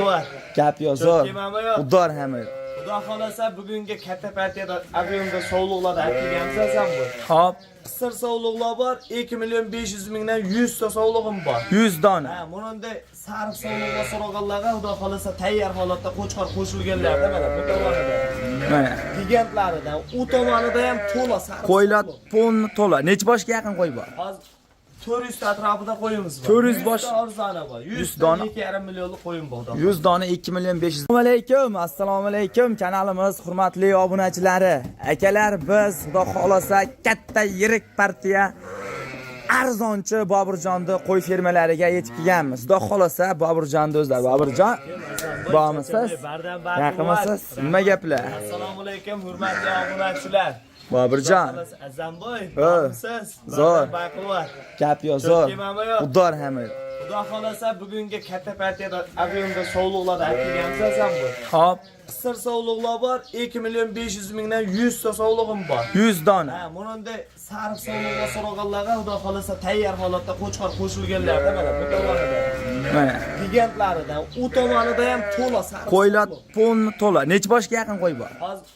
Bor. Gap yo'q, zo'r. Cho'kmami yo'q? Udor hamma. Xudo xolasa bugungi katta partiyada объем da sovliqlarni olib kelgansan sen bu. Hop, Qisir sovliqlar bor, 2 million 500 mingdan 100 ta sovlig'im bor. 100 dona. Ha, bununda sariq sovliqlar so'raganlarga Xudo xolasa tayyor holatda qo'chqor qo'shilganlarda mana bu tomonida. Mana. Gigantlaridan u tomonida ham to'la sariq. Qo'ylar sovliq. polni to'la. Necha boshga yaqin qo'y bor? Hozir 400 ta atrofida qo'yimiz bor. 400 bosh. 100 ta arzoni bor. 100 100 dona. 2,5 millionlik qo'yim bor. Xudo 100 dona 2 million 500. Assalomu alaykum, assalomu alaykum kanalimiz hurmatli obunachilari. Akalar, biz Xudo xolasa katta yirik partiya arzonchi Boburjonni qo'y fermalariga yetib kelganmiz. Xudo xolasa Boburjonni o'zlari. Boburjon, bormisiz? Yaqinmisiz? Nima gaplar? Assalomu alaykum hurmatli obunachilar. Boburjon, Azamboy, Ha. bormisiz? Zo'r. Baquvvat. Gap yo'q, zo'r. Cho'kmami yo'q? Udor hamma. Xudo xolasa bugungi katta partiyada объем da sovliqlarni olib kelgansan sen bu. Hop, Qisir sovliqlar bor, 2 million 500 mingdan 100 ta sovlig'im bor. 100 dona. Ha, bununda sariq sovliqlar so'raganlarga Xudo xolasa tayyor holatda qo'chqor qo'shilganlarda mana bu tomonida. Mana. Gigantlaridan u tomonida ham to'la sariq. Qo'ylar sovliq. polni to'la. Necha boshga yaqin qo'y bor? Hozir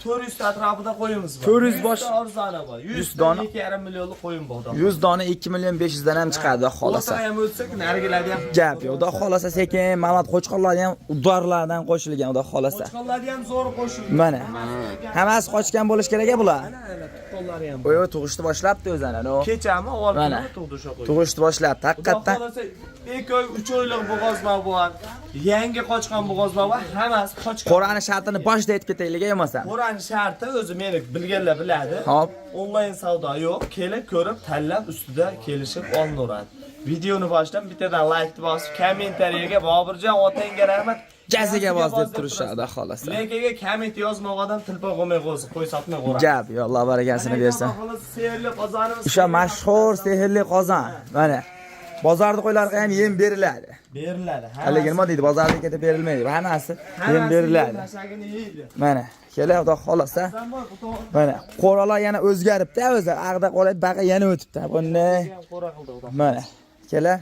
400 ta atrofida qo'yimiz bor. 400 bosh. 100 ta arzoni bor. 100 100 dona dona. 2,5 millionlik qo'yim bor. Xudo 100 dona 2 million 500 dan ham chiqadi, xolasa. O'rtaga ham o'tsak, narigilarni ham Gap yo'q. Xudo xolasa sekin ma'lumot qo'chqorlarni ham udorlardan qo'shilgan, xudo xolasa. Qo'chqorlarni ham zo'r qo'shilgan. Mana. Hammasi qochgan bo'lish kerak a bular. Ana, ana, tuqqanlari ham. O'y, tug'ishni boshlabdi o'zi ana. No. Kechami avval Mana. kuni tug'di o'sha qo'y. Tug'ishni boshlabdi. Xudo Haqiqatdan xolasa 2 oy, 3 oylik bo'g'ozlar bor. Yangi qochgan bo'g'ozlar bor, hammasi qochgan. Qo'rani shartini boshida aytib ketaylik bo'lmasa. Qo'rani sharti o'zi meni bilganlar biladi. Hop. Onlayn savdo yo'q. Kelib ko'rib, tanlab ustida kelishib olinaveradi. Videoni boshlab bittadan like bosib, kommentariyaga Boburjon otangga rahmat. Gaziga bos deb turishadi, xudo xolasa. Lekin komment yozmagan odam tilpa qo'ymay qo'ysin, qo'y sotmay qo'yadi. Gap yo'q, Alloh barakasini bersin. Sehrli qozonimiz. O'sha mashhur sehrli qozon. Mana. Bozorda qo'ylarga ham yem beriladi. Beriladi. Haligi nima deydi? Bozorda ketib berilmaydi. Hammasi yem beriladi. Mashagini yeydi. Mana, kelar xudo xolasa. Zamboy bu to'g'ri Mana, qo'ralar yana o'zgaribdi o'zi. Ag'da qo'ra baqa yana o'tibdi. Bunday. ham qo'ra qildi xudo. Mana, kelar.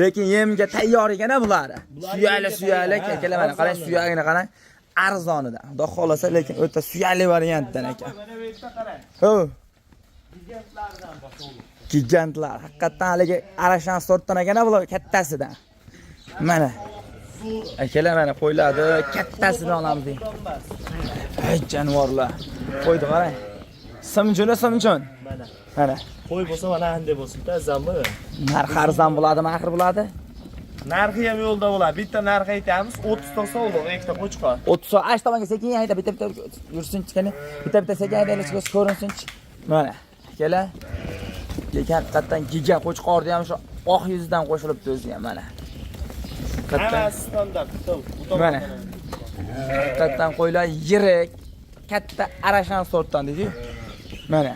Lekin yemga tayyor ekan bular. Suyali yemga suyali tayyor, ha, kelar mana qarang arzonidan. suyagini qarang. Arzonidan. Xudo xolasa lekin o'ta suyali variantdan ekan. Mana bu yerda qarang. Ho, Gigantlardan bor to'g'ri. gigantlar. Haqiqatdan haligi arashan sortdan ekan bular kattasidan. Mana. Akalar mana qo'ylarni kattasidan olamiz deng. Ay jonivorlar. Qo'ydi qarang. Simjuni simjun. Mana. Mana. Qo'y bo'lsa mana anday bo'lsin-da, Zamboy. Narxi arzon bo'ladimi, axir bo'ladi? Narxi ham yo'lda bo'ladi. Bitta narx aytamiz, 30 ta sovliq, ikkita qo'chqor. 30 soat ash tomonga sekin hayda bitta bitta yursinchi qani. Bitta bitta sekin haydaylik ko'z ko'rinsinchi. Mana akalar. Lekin haqiqatdan giga qo'chqorni ham shu oq yuzidan qo'shilibdi o'zi ham mana. Haqiqatdan Hammasi standart, til. Bu Mana. tomondan ham. Haqiqatdan qo'ylar yirik, katta arashan sortdan deydi-yu. Mana.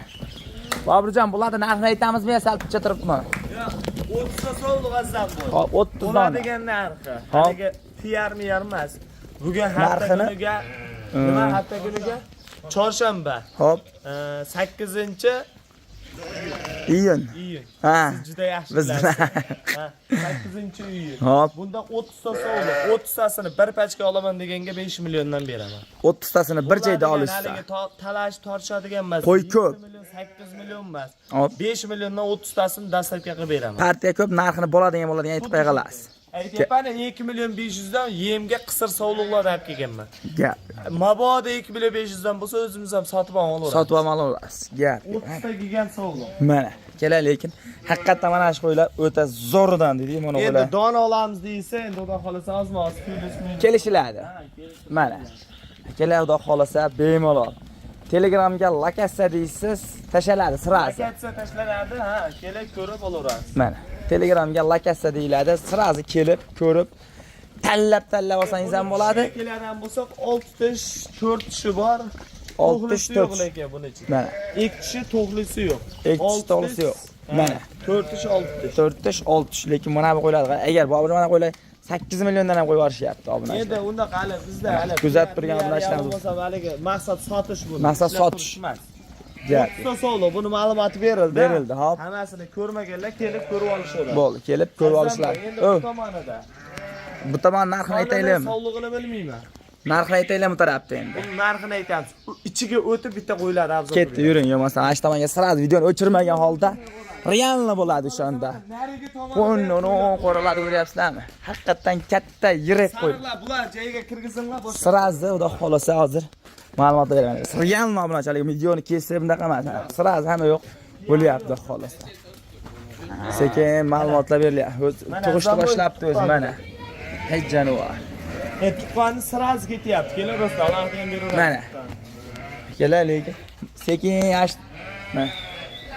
Boburjon, bularni narxini aytamizmi yo sal picha turibmi? Yo'q, 30 ta sovliq Zamboy. Hop, 30 dona. Bo'ladigan narxi. Hop. Haligi tiyar miyar emas. Bugun hafta Narxini? kuniga nima hafta kuniga? Chorshanba. Hop, 8 iyun. iyun. Ha. Siz juda yaxshi Biz bilasiz. Ha, 8 iyun. Hop, Bunda 30 ta sovliq, 30 tasini bir pachka olaman deganga 5 milliondan beraman. 30 tasini bir joyda Ular degan olishsa. Haligi talash tortishadigan emas. Qo'y 7 ko'p. million, 8 million emas. Hop. 5 milliondan 30 tasini dastlabki qilib beraman. Partiya ko'p, narxini bo'ladigan bo'ladigan aytib qo'ya qolasiz. Aytyapman, 2 million 500 dan yemga qisir sovliqlar olib kelganman. Gap. Mabodo 2 million 500 dan bo'lsa o'zimiz ham sotib olaveramiz. Sotib olamiz. Gap. 30 ta gigant sovliq. Mana, kelar lekin haqiqatdan mana shu qo'ylar o'ta zo'ridan deydi mana Endi qo'ylar. dona olamiz deysa, endi xudo xolasa ozma-oz kelishmaydi. Kelishiladi. Mana. Kelar xudo xolasa bemalol. Telegramga lakassa deysiz, tashaladi sirasi. Lakatsa tashlanadi, ha, kelib ko'rib olaverasiz. Mana. Telegramga lakassa deyiladi, sirasi kelib, ko'rib, tanlab tanlab olsangiz ham bo'ladi. Keladigan bo'lsak, 6 tish, 4 tishi bor. 6 tish, To'g'risi yo'q 4 tish. lekin buni ichida. Mana. 2 tishi to'g'risi yo'q. 2 tish Olti to'g'risi yo'q. ha, Mana. 4 tish, 6 tish. 4 tish, 6 tish, lekin mana bu qo'ylar agar Bobur mana qo'ylar 8 milliondan ham qo'yib yuborishyapti obunachilar. Endi unda hali bizda hali Kuzatib turgan obunachilarimiz. bo'lsa haligi maqsad sotish bu. Maqsad Ishlab sotish. turish emas. Gap. 30 ta sovliq buni ma'lumoti berildi. Berildi, hop. Hammasini ko'rmaganlar kelib ko'rib olishadi. Bo'ldi, kelib ko'rib olishlar. Endi O, bu tomonida. Bu tomon narxini aytaylikmi? Sovlig'ini bilmayman. Narxini aytaylikmi bu tarafda endi? Buni narxini aytamiz. U ichiga o'tib bitta qo'ylar afzal. Ketdi, yuring, bo'lmasa ana shu tomonga sразу videoni o'chirmagan holda realni bo'ladi o'shanda. Narigi tomon. Qo'nni qo'ralarni ko'ryapsizlarmi? Haqiqatdan katta yirik qo'y. Sariqlar bular joyiga kirgizinglar boshqa. Sразу xudo xolasa hozir ma'lumot beraman. Real obunachilar videoni kesib bunaqa emas. Sразу hamma yo'q bo'lyapti xudo xolasa. Sekin ma'lumotlar berilyapti. O'zi tug'ishni boshlabdi o'zi mana. Hech jonivor. E, tuqqani sразу ketyapti. Kelaverasizlar, alohida ham beraveramiz. Mana. Kelar lekin sekin ash mana.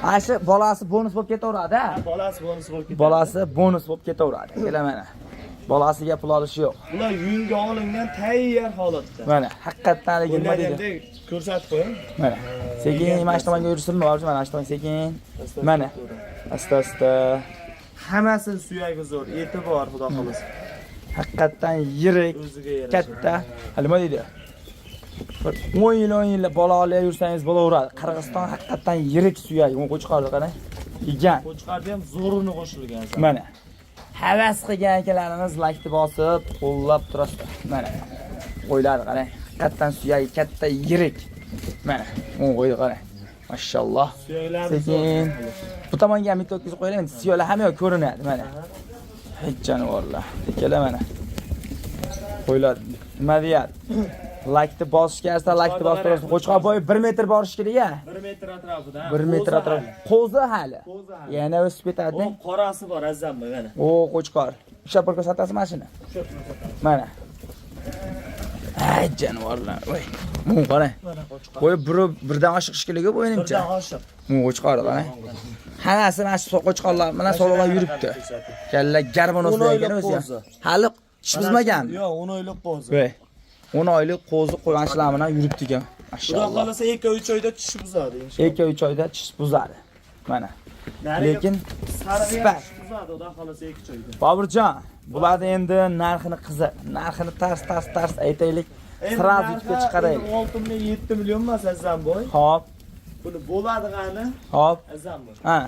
Ana shu bolasi bonus bo'lib ketaveradi, ha? Bolasi bonus bo'lib ketadi. Bolasi bonus bo'lib ketaveradi. Kelar mana. Bolasiga pul olishi yo'q. Bular yungga olingan tayyor holatda. Mana haqiqatdan haligi nima Bular deydi? endi ko'rsatib qo'ying. Mana. Sekin mana shu tomonga yursinmi? Mana shu tomonga sekin. Mana. Asta asta. Hammasi suyagi zo'r, eti bor, xudo xolasa. Haqiqatdan yirik, O'ziga yarasha. katta. Hali nima deydi? Bir 10 yil 10 yil bola olib yursangiz bo'laveradi. Qirg'iziston haqiqatdan yirik suyak. Uni qo'chqorni qarang. Yegan. Qo'chqorda ham zo'rini qo'shilgan. Mana. Havas qilgan akalarimiz laykni bosib, qo'llab turasizlar. Mana. Qo'ylar qarang. Haqiqatdan suyagi katta, yirik. Mana. Uni qo'ydi qarang. Mashalloh. Suyaklari Sekin. Bu tomonga ham bitta o'tkazib qo'yaylik, endi suyaklar hamma yoq ko'rinadi mana. Hech jonivorlar. Ikkala mana. Qo'ylar nima deyapti? Laykni bosishga arsa laykni bosib turasiz. Qo'chqor bo'yi 1 metr borishi kerak ya. 1 metr atrofida. 1 metr atrof. Qo'zi hali. Qo'zi hali. Yana o'sib ketadi. O qorasi bor, azzammi mana. O qo'chqor. Ushlab bir ko'rsatasizmi mana shuni? Mana. Ay jonivorlar. Voy. Buni qarang. Mana qo'chqor. Qo'y birdan oshiq shekilli bu menimcha. Birdan oshiq. Bu qo'chqor qarang. Hammasi mana shu qo'chqorlar bilan so'roqlar yuribdi. Kalla garmonoslar ekan o'zi. Qo'zi. Hali tish buzmagan. Yo'q, 10 oylik qo'zi. Voy. 10 oylik qo'zi qo'yanchilar bilan yuribdi ekan. Xudo Mashalloh. xolasa 2-3 oyda tish buzadi inshaalloh. 2-3 oyda tish buzadi. Mana. Narigi Lekin sarig'i ham sifat. tish buzadi, xudo xolasa 2-3 oyda. Boburjon, bularni endi narxini qiziq. Narxini tars tars tars aytaylik. Sразу yutga chiqaraylik. 6 million 7 million emas Azamboy. Hop, Buni bo'ladi-g'ani hop. Azamboy. Ha,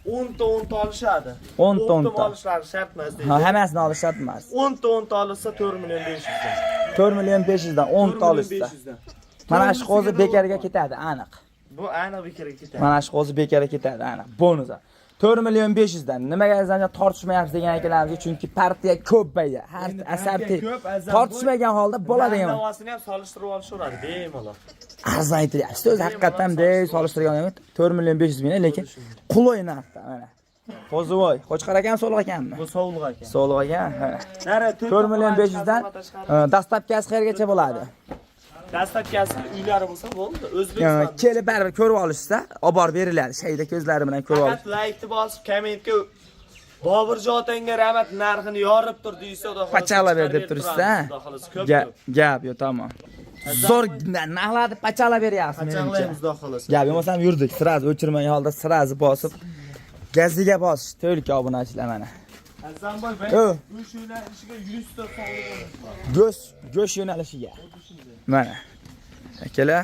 10 ta 10 ta olishadi. 10 ta 10 ta. Olishlari shart emas deydi. Ha, hammasini olish shart emas. 10 ta 10 ta olsa 4 million 500 dan. 4 million 500 dan 10 ta 4 million olishsa. 500 dan. Mana shu qo'zi bekarga ketadi, aniq. Bu aniq bekarga ketadi. Mana shu qo'zi bekarga ketadi, aniq. Bonus. 4 million 500 dan. Nimaga Azamjon tortishmayapsiz degan akalarimizga, chunki partiya ko'p bayda. Har Endi asar partiya ko'p, Azam tortishmagan holda bo'ladi Narx ham. navosini ham solishtirib olishaveradi bemalol. Arzon aytilyapti. O'zi haqiqatdan bunday solishtirgan emas. 4 million 500 ming, lekin qulay narxda mana. Qo'zivoy, qo'chqor akam so'liq ekanmi? Bu sovliq ekan. So'liq ekan. Ha. Nari 4 million 500 dan dastlabkasi qayergacha bo'ladi? Dastlabkasi uylari bo'lsa bo'ldi. O'zbekiston. Kelib baribir ko'rib olishsa, olib borib beriladi. Shayda ko'zlari bilan ko'rib olish. Faqat laykni bosib, kommentga Boburjon otangga rahmat narxini yorib tur deysa, xudo xohlasa Pachala ber chiqarib deb berib turishsa, turamiz, xudo xohlasa ko'p Gap, ko'p. gap yo'q, tamom. Zo'r narxlarni pachala beryapsiz menimcha. Pachaqlaymiz xudo xohlasa. Gap bo'lmasam yurdik, sразу o'chirmagan holda sразу bosib gaziga bosish to'lka obunachilar mana. Azamboy Ö. bu shu yo'nalishiga 100 ta sovliq bor. Go'sht yo'nalishiga. Mana. Akalar,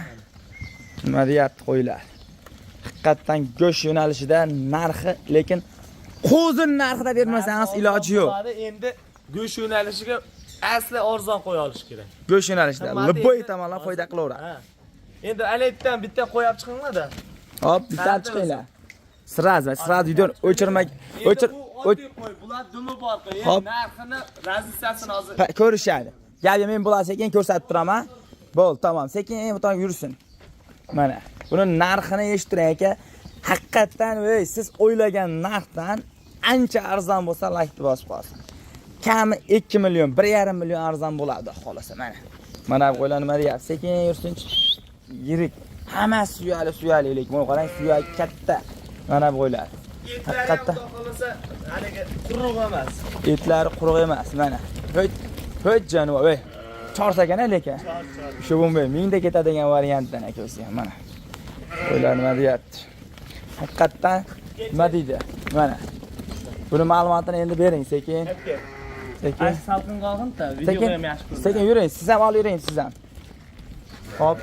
nima deyapti qo'ylar. Haqiqatdan go'sht yo'nalishida narxi, lekin qo'zi narxida bermasangiz iloji yo'q. Endi go'sht yo'nalishiga asli arzon qo'ya olish kerak. Go'sht yo'nalishida Qimmat liboy endi- tomondan foyda qilaveradi. Ha. Endi alaytdan bitta qo'yib chiqinglar-da. Hop, bitta chiqinglar. Sразу, sразу videoni o'chirmak, o'chir, Endi bu oddiy qo'y, bular dumi bor qo'y. Hop. Endi narxini razissasini hozir ko'rishadi. Gap men bular sekin ko'rsatib turaman. Bo'ldi, tamom. Sekin bu tomonga yursin. Mana. Buni narxini eshittiring aka. Haqiqatdan ey, siz o'ylagan narxdan ancha arzon bo'lsa laykni bosib qolsin. Kami 2 million, 1,5 million arzon bo'ladi xolasa mana. Mana bu qo'ylar nima deyapti? Sekin yursin. Yirik. Hammasi suyali, suyali lekin buni qarang, suyak katta. Mana bu qo'ylar. etlari ham Haqiqatdan. xudo xohlasa haligi quruq emas. Etlari quruq emas mana. Ho'y, ho'y jonivor, voy. Chorsa ekan lekin. Shu bo'lmay mingda ketadigan variantdan aka o'zi ham mana. Qo'ylar nima deyapti? Haqiqatdan nima deydi? Mana. Buni ma'lumotini endi bering sekin. Sekin. Ash salqin qolgin-da, videoga Sekin. ham yaxshi ko'rinadi. Sekin yuring, siz ham olib yuring, siz ham. Hop.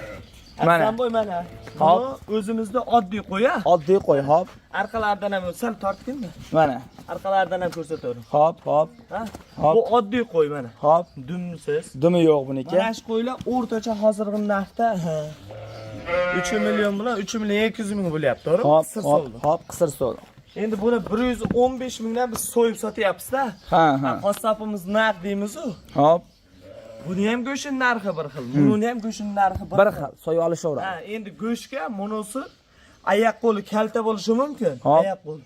Mana. Mana. Boy mana. Hop. Buni o'zimizda oddiy qo'ya. Oddiy qo'y, hop. Orqalaridan ham sal tortginda. Mana. Orqalaridan ham ko'rsataver. Hop, hop. Ha? Hop. Bu oddiy qo'y mana. Hop. Dumsiz. Dumi yo'q buniki. Mana shu qo'ylar o'rtacha hozirgi narxda 3 million bilan 3 million 200 ming bo'lyapti, to'g'rimi? Hop, Qisir hop, sovdi. hop, qisir sovdi. Endi buni 115 mingdan biz so'yib sotyapmiz-da. Ha, ha. Qassobimiz narx deymiz-u. Hop. Buni ham go'shtning narxi bir xil, buni ham go'shtning narxi bir Bir xil. xil so'yib olishaveradi. Ha, endi go'shtga bunisi oyoq qo'li kalta bo'lishi mumkin. Hop. Oyoq qo'li.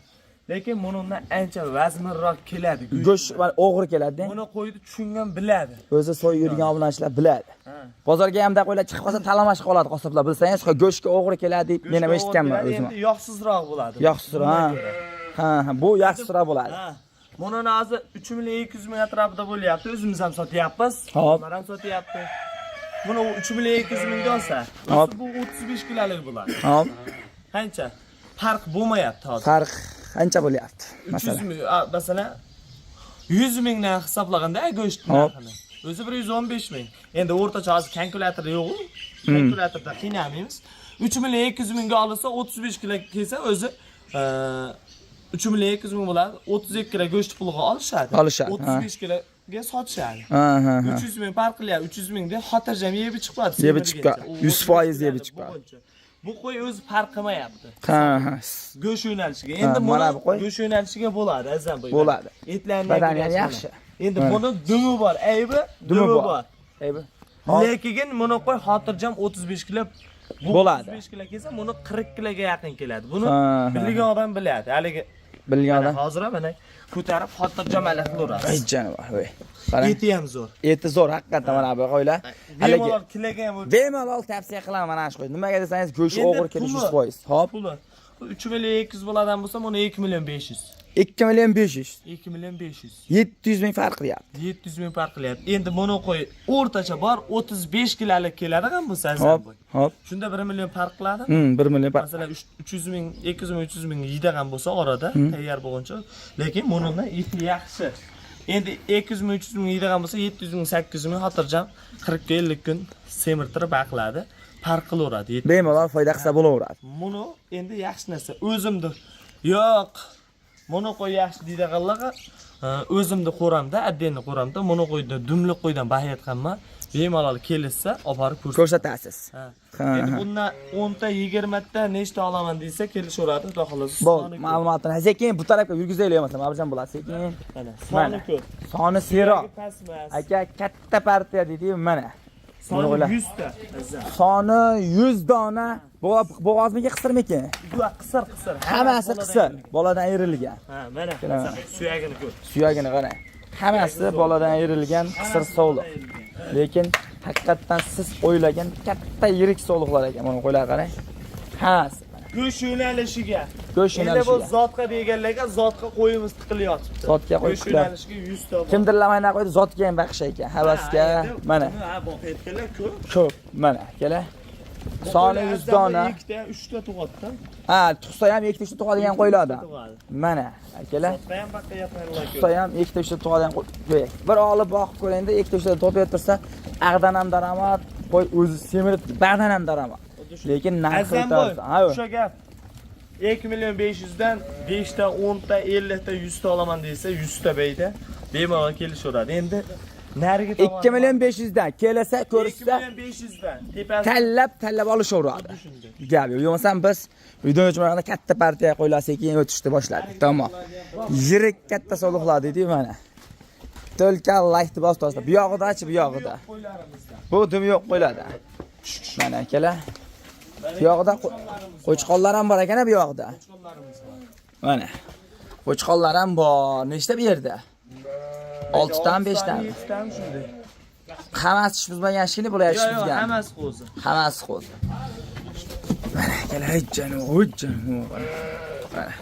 Lekin bundan ancha vazminroq keladi go'sht. Go'sht mana o'g'ri keladi. Buni qo'ydi tushungan biladi. O'zi so'yib yurgan obunachilar biladi. Ha. Bozorga ham qo'ylar chiqib qolsa talamash qoladi qassoblar. Bilsangiz, go'shtga o'g'ri keladi deb men ham Go'shtga eshitganman o'g'ri keladi, o'zim. Endi yog'sizroq bo'ladi. Yaxshiroq, ha. Bundan ko'ra. Ha, ha, bu yaxshiroq bo'ladi. Ha. Buni hozir 3 million 200 ming atrofida bo'lyapti. O'zimiz ham sotyapmiz. Hop. Ular ham sotyapti. Buni 3 million 200 mingga olsa, Hop. o'zi bu 35 kilolik bo'ladi. Hop. Qancha? Farq bo'lmayapti hozir. Farq qancha bo'lyapti? 300 Masalan. ming, masalan 100 mingdan hisoblaganda go'sht Hop. narxini. O'zi 115 ming. Endi o'rtacha hozir kalkulyator yo'q-u. Kalkulyatorda qiynamaymiz. 3 million 200 mingga olinsa 35 kilo kelsa o'zi 3 million 200 ming bo'ladi. 32 kilo go'sht puliga olishadi. Olishadi, ha. 35 kiloga sotishadi. Ha, ha, ha. 300 ming farq qilyapti. 300 mingda xotirjam yeb ichib qoladi. Yeb ichib qoladi. 100% yeb ichib qoladi. Bu qo'y o'zi farq qilmayapti. Ha, ha. Go'sht yo'nalishiga. Endi mana buni bu qo'y. go'sht yo'nalishiga bo'ladi, azam boy. Bo'ladi. Etlarni Badani ham yaxshi. Endi Mana. buni dumi bor, aybi Dumi dumi bor. bor. Aybi. Hop. Lekin buni qo'y xotirjam 35 kilo bu Bo'ladi. 35 kilo kelsa, buni 40 kiloga yaqin keladi. Buni Ha, ha. bilgan odam biladi. Haligi Bilgan mana odam. hozir ham mana ko'tarib xotirjam alik qilaverasiz. Ay jonivor, voy. Qarang. Eti ham zo'r. Eti zo'r haqiqatdan mana bu qo'ylar. Haligi Bemalol kiloga ham o'tadi. bemalol tavsiya qilaman mana shu qo'y. Nimaga desangiz go'sht Endi o'g'ri kelishi puli. 100%. Hop. Puli 3 million 200 bo'ladigan bo'lsa, buni 2 million 500. 2 million 500. 2 million 500. 700 ming farq qilyapti. 700 ming farq qilyapti. Endi buni qo'y o'rtacha bor 35 kilolik keladi ham bo'lsa Hop, boy. hop. Shunda 1 million farq qiladi. 1 million farq. Masalan 300 ming, 200 ming, 300 ming yeydigan bo'lsa orada tayyor bo'lguncha, lekin bundan eti yaxshi. Endi 200 ming, 300 ming yeydigan bo'lsa 700 ming, 800 ming xotirjam 40 50 kun semirtirib baqiladi. Farq qilaveradi. Bemalol foyda qilsa bo'laveradi. Buni endi yaxshi narsa. O'zimni yo'q. Buni qo'y yaxshi deydiganlarga o'zimni qo'ramda, addenni qo'ramda, buni qo'yda dumli qo'ydan bahayatganman. Bemalol kelishsa, olib borib ko'rsat. Ko'rsatasiz. Ha. Ha, Endi ha. bundan 10 ta, 20 ta nechta olaman desa kelishaveradi, xudo xohlasa. Bo'ldi, Soni ko'p. ma'lumotini sekin bu tarafga yurgizaylik masalan, Obidjon bo'ladi sekin. Mana, Mana. soni ko'p. Soni seroq. Past emas. Aka katta partiya deydi mana. Soni Buni 100 ta. Azza. Soni 100 dona. Bo'g'ozmiga qisirmikin? Bu qisir qisir. Hammasi Boladan qisir, ayrilgan. boladan ayrilgan. Ha, mana. Kelaman. Suyagini ko'r. Suyagini qarang. Hammasi boladan ayrilgan qisir sovliq. Lekin haqiqatdan siz o'ylagan katta yirik sovliqlar ekan. Mana qo'ylar qarang. Hammasi. Go'sht yo'nalishiga. Go'sht Endi bu yo'nalishiga. zotqa deganlarga zotqa qo'yimiz tiqilyotibdi. Zotga qo'y Go'sht tiqiladi. yo'nalishiga 100 ta bor. Kimdirlar mana qo'ydi, zotga ham baqish ekan. Havasga mana Ha, boqayotganlar ko'p. ko'p mana akalar. Soni 100 dona. Ikkita, uchta tug'adi. Ha, tug'sa ham ikkita uchta tug'adigan qo'ylardi. Tug'adi. Mana akalar. Zotqa ham boqayotganlar ko'p. Tug'sa ham ikkita uchta tug'adigan qo'y. Bir olib boqib ko'ringda, ikkita uchta topib tursa, ag'dan ham daromad, qo'y o'zi semirib bag'dan ham daromad. Lekin narxi Azam boy, o'ta. Ha, o'sha gap. 2 million 500 dan 5 ta, 10 ta, 50 ta, 100 ta olaman desa, 100 ta bayda bemalol kelishaveradi. Endi narigi tomoni 2 million 500 dan kelsa, 2 ko'rishsa million 500 dan tepasi tanlab tanlab olishaveradi. shunday. Gap yo'q. Bo'lmasam biz videoni o'chmaganda katta partiya qo'ylar sekin o'tishni boshladik. Tamom. Yirik katta soliqlar deydi mana. To'lka laykni bosib tashlab. Bu yog'idachi, bu yog'ida. Qo'ylarimizda. Bu dum yo'q qo'yiladi. Mana akalar. Bu yog'ida qo'chqonlar ham bor ekan bu yog'ida. Qo'chqonlarimiz bor. Mana. Qo'chqonlar ham bor. Nechta bu yerda? 6 tami, 5 tami? 7 tami shunday. Hammasi tish buzmagan shekilli, bular tish Yo'q, yo'q, buzgan. hammasi qo'zi. Hammasi qo'zi. Mana akalar, ey jonim, voy jonim. Mana.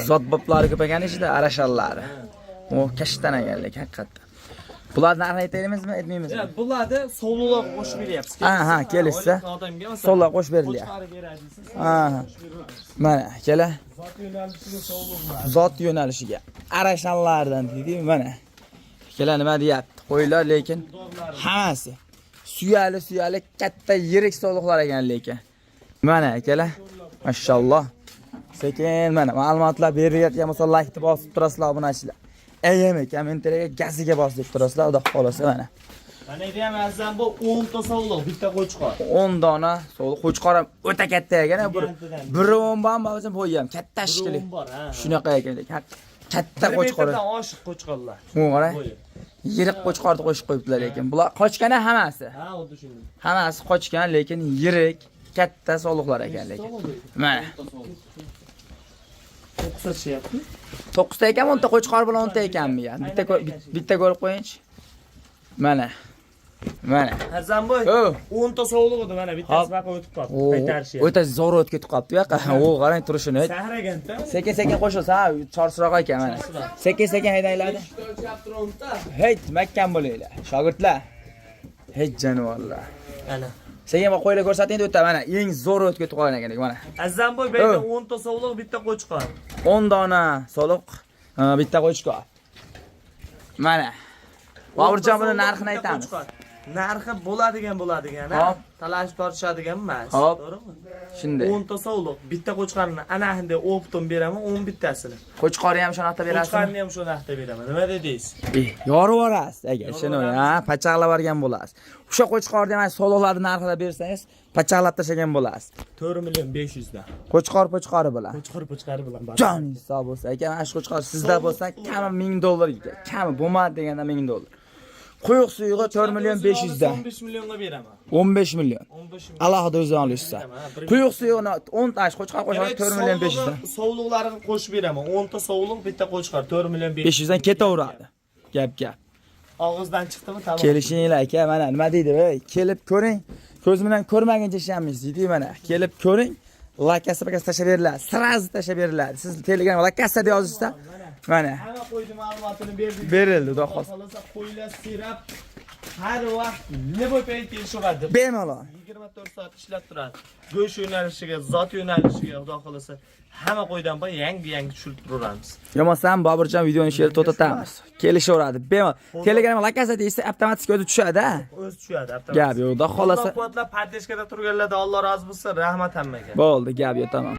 Zot boplari ko'p ekan ichida, arashallari. O kashtan ekanlik haqiqatdan. Bular narxini aytaylikmi, aytmaymizmi? Ya, bularda sovluqlar qo'shib beryapmiz. Ha, ha, kelishsa. Odamga masalan Sovluq qo'shib berilyapti. Qo'chqori beradi desa, Ha. Mana akalar, zot yo'nalishiga sovluqlar. zot yo'nalishiga arashanlardan deydi mana. Akalar nima deyapti? Qo'ylar lekin hammasi Suyali suyali katta yirik sovliqlar ekan lekin. Mana akalar, mashalloh. Sekin mana ma'lumotlar berilayotgan bo'lsa laykni bosib turasizlar obunachilar. Ayami kommentariyaga gaziga bos deb turasizlar, xudo xolasa mana. Mana bu ham azam bu 10 ta sovliq, bitta qo'chqor. 10 dona sovliq qo'chqor ham o'ta katta ekan, bir o'n bormi, o'zim bo'yi ham katta shekilli. Bir o'n bor, ha. Shunaqa ekan, katta Bir qo'chqor. metrdan oshiq qo'chqorlar. Bu qarang. Bo'yi. Yirik qo'chqorni qo'shib qo'yibdilar lekin. Bular qochgan hammasi. Ha, xuddi shunday. Hammasi qochgan, lekin yirik, katta sovliqlar ekan lekin. Mana. 9 tushyapti. 9 ta ekanmi, 10 ta qo'chqor bilan 10 ta ekanmi ya? Bitta bitta ko'rib qo'yingchi. Mana. Mana. Azamboy O. 10 ta sovliq edi mana bittasi Hop. baqa o'tib qoldi. O, Qaytarishyapti. o'ta zo'r o'tib ketib qolibdi bu yoqqa. O, qarang turishini. Sahraganda. Sekin sekin qo'shilsa, ha, chorsiroq ekan mana. Sekin sekin haydanglar. Hey, mahkam bo'linglar, shogirdlar. Hey, jonivorlar. Ana. Sekin bir qo'ylar ko'rsating o'ta mana eng zo'r o'tib ketib qolgan ekan mana. Azamboy bu yerda O. 10 ta sovliq, bitta qo'chqor. 10 dona soliq, bitta qo'chqor. Mana. Boburjon buni narxini aytamiz. Narxi bo'ladigan bo'ladigan, ha? Hop. Talashib tortishadigan emas. Hop. To'g'rimi? Shunday. 10 ta sovliq, bitta qo'chqorni ana endi optom beraman 10 bittasini. Qo'chqorni ham shu narxda berasizmi? Qo'chqorni ham shu narxda beraman. Nima dedingiz? Yorib yuborasiz agar shuni, Yorib ha, pachaqlab yuborgan bo'lasiz. O'sha qo'chqorni ham soliqlarni narxida bersangiz, pachaqlab tashlagan bo'lasiz. 4 million 500 dan. Qo'chqor po'chqori bilan. Qo'chqor po'chqori bilan bor. Joningiz sog' bo'lsa aka, mana shu qo'chqor sizda bo'lsa, kami $1000 dollarga, kami bo'lmadi deganda $1000 dollar. Quyuq suyug'i 4 million 500 dan. 15 millionga beraman. 15 million. 15 million. Alohida o'zidan olishsa. Quyuq suyug'ini 10 ta qo'chqor qo'shib 4 million 500 dan. Sovliqlarini qo'shib beraman. 10 ta sovliq, bitta qo'chqor 4 million 500 dan ketaveradi. Gap gap. Og'izdan chiqdimi tamom. Kelishinglar aka, mana nima deydi, ey, kelib ko'ring. Ko'z bilan ko'rmaguncha ishonmaysiz deydi mana. Kelib ko'ring. Lakasi pakasi tashlab beriladi. Sразу tashlab beriladi. Siz Telegram lakasi deb yozishsa, mana Hamma qo'ydi ma'lumotini berdik. berildi, xudo xohlasa. Xohlasa qo'ylar serap har vaqt любой payt kelishaveradi. Bemalol. 24 soat ishlab turadi. Go'sht yo'nalishiga, zot yo'nalishiga xudo xohlasa hamma qo'ydan bor yangi-yangi tushirib turaveramiz. Yo'masam Boburjon videoni shu yerda to'xtatamiz. Kelishaveradi. Bemalol. Telegram lakasi deysa avtomatik o'zi tushadi, ha. O'zi tushadi avtomatik. Gap yo'q, xudo xohlasa. Quvvatlab, поддержка da turganlarda Alloh rozi bo'lsin, rahmat hammaga. Bo'ldi, gap yo'q, tamom.